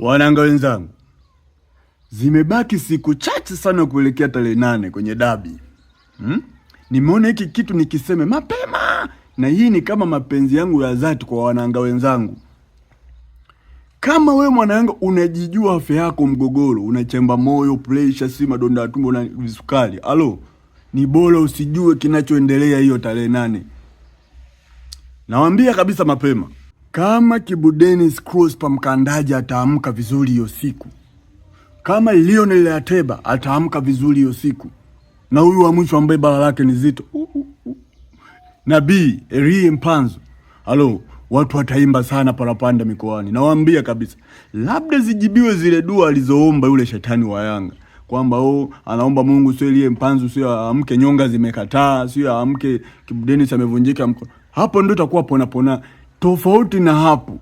Wanayanga wenzangu, zimebaki siku chache sana kuelekea tarehe 8 kwenye dabi. Nimeona hiki kitu nikiseme mapema, na hii ni kama mapenzi yangu ya dhati kwa wanayanga wenzangu. Kama we mwanayanga unajijua afya yako mgogoro, unachemba moyo, pressure, si madonda ya tumbo na visukari, alo, ni bora usijue kinachoendelea hiyo tarehe 8. Nawaambia kabisa mapema, kama Kibu Denis Prosper Mkandaji ataamka vizuri hiyo siku, kama Lionel Ateba ataamka vizuri hiyo siku, na huyu wa mwisho ambaye bara lake ni zito, Nabii Elie Mpanzu, halo, watu wataimba sana parapanda mikoani. Nawaambia kabisa, labda zijibiwe zile dua alizoomba yule shetani wa Yanga kwamba oh, anaomba Mungu sio Elie Mpanzu, sio aamke, nyonga zimekataa, sio aamke, Kibu Denis amevunjika mkono. Hapo ndio itakuwa pona pona. Tofauti na hapo,